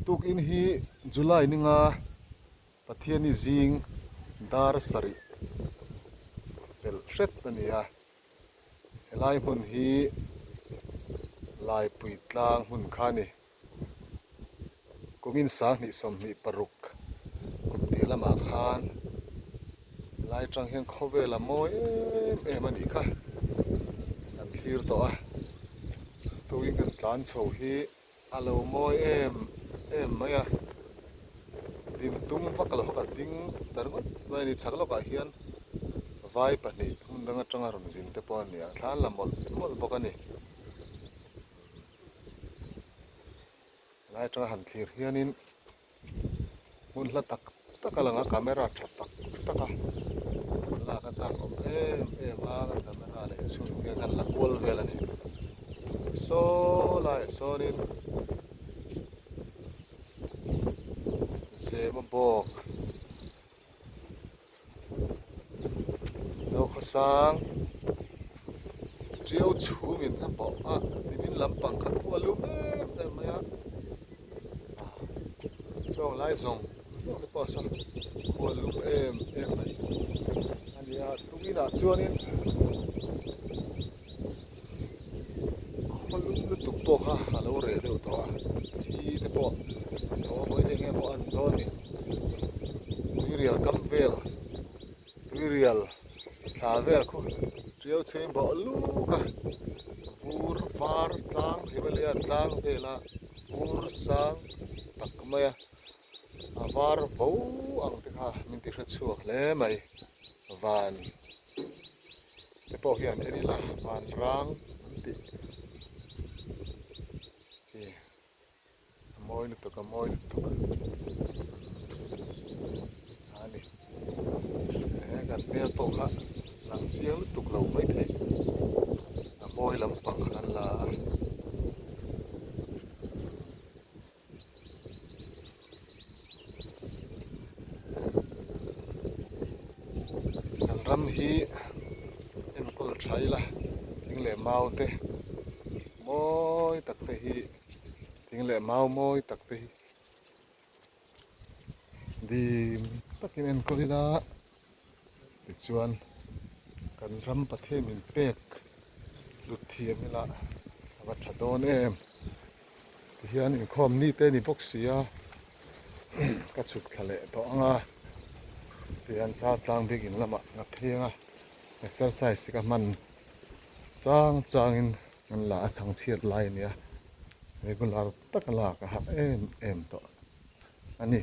Tukin hi July ninga Pathiani zing dar sarih pelh hret a ni a. Helai hmun hi Laipui tlang hmun kha a ni. Kumin 2026 kum tih lamah khan helai atang hian khawvel a mawi em em a nih kha kan thlir tawh a. Tukin kan tlan chho hi a lo mawi em em mai a, din tum vak lo kha ka ding ta ringawt mai a ni. Chhak lawkah hian vai pahnih hmun dang atanga rawn zin te pawh a ni a, thla an la mawlh mawlh bawk a ni. Helai atanga han thlir hianin hmun hla tak tak a lang a, camera tha tak tak a lak a chak awm em em a, kan camera leh chhun hian kan la kual vel a ni. Saw laiah sawnin zema bawk. Zokhawsang Tiau chhungin a bawh a, nimin lampang kha khu a lum em em mai a, chuang lai zawng zawng te pawh sawn khu a lum em em mai a ni a, tukinah chuanin Khaw lum lutuk pawh kha a lo reh deuh tawh a, thi te pawh thaw a vawi leh nge maw a ni dawn ni. Tuirial kam vel, tuirial thla vel khu tiau chheng bawh luk a, vur var tlang Himalaya tlang vela vur sang tak mai a, a var vo ang te kha min ti hre chhuak hle mai van. Te pawh hian en ila vanrang an tih khi a mawi lutuk a mawi lutuk a ni he kan hmel pawh kha lang chiang lutuk lo mai thei a mawi lampang kha kan la a. Kan ram hi enkawl tha ila thing leh mau te mawi tak te hi thing leh mau mawi tak te hi dim takin enkawl ila tichuan kan ram Pathian min pek hlut thiam ila a va tha dawn em. Tihian inkhawm ni te ni bawk si a, ka chhuk thla leh tawh ang a, tihian char tlang bik in lamah ka pheng a, exercise te ka hman chang changin an la a chhangchhiat lai a nia, regular taka lak a har em em tawh a ni.